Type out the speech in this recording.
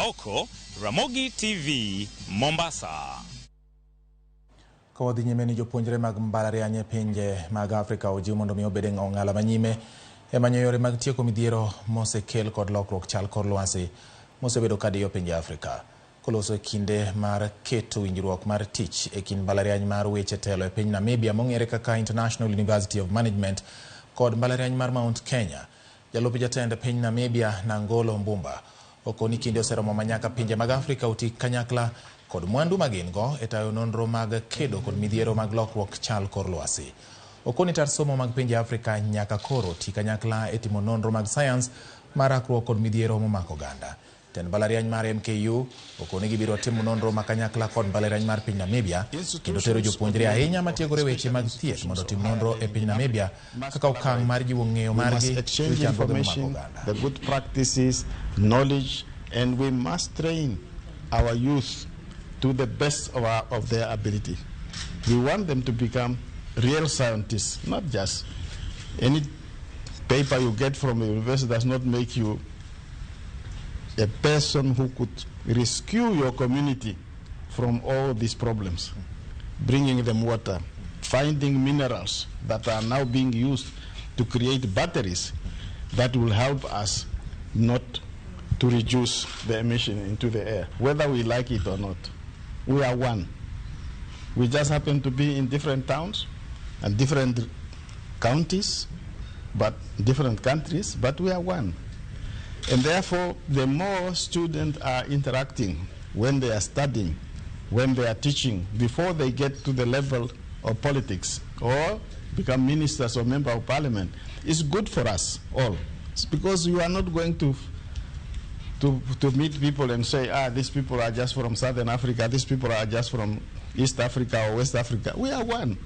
Aoko, Ramogi TV, Mombasa. Ka wadhi nyime ni jopuonjre mag mbalariany e pinje mag Afrika ojiw mondo mi obed e ong'ala manyime e manyo yore mag tieko midhiero mosekel kod lokruok chal kor lwasi mosebedo kadiyo pinje Afrika. Koloso e kinde mar keto winjruok mar tich e kind mbalariany mar weche telo e piny Namibia mong'ere kaka International University of Management kod mbalariany mar Mount Kenya. Jalup jatend piny Namibia Nangolo Mbumba okoni kinde oseromo ma nyaka pinje mag Afrika oti kanyakla kod mwandu ma gin go e tayo nonro mag kedo kod midhiero mag lokruok chal kor lwasi. Okoni tar somo mag pinje Afrika nyaka koro ti kanyakla e timo nonro mag sayans mar rakruok kod midhiero momako oganda. Tend mbalariany mar MKU okoni gibiro timo nonro ma kanyakla kod mbalariany mar piny Namibia kendo tero jopuonjre ahinya matiegore weche mag thieth mondo otim nonro e piny Namibia kaka okang' mar jiwo ng'eyo margi e wi chandruoge momako oganda. The good practices, knowledge, and we must train our youth to the best of their ability. We want them to become real scientists, not just any paper you get from the university does not make you a person who could rescue your community from all these problems, bringing them water, finding minerals that are now being used to create batteries that will help us not to reduce the emission into the air, whether we like it or not. We are one. We just happen to be in different towns and different counties, but different countries, but we are one. And therefore, the more students are interacting when they are studying, when they are teaching, before they get to the level of politics or become ministers or member of parliament, it's good for us all. It's because you are not going to meet people and say, these people are just from Southern Africa, these people are just from East Africa or West Africa. We are one.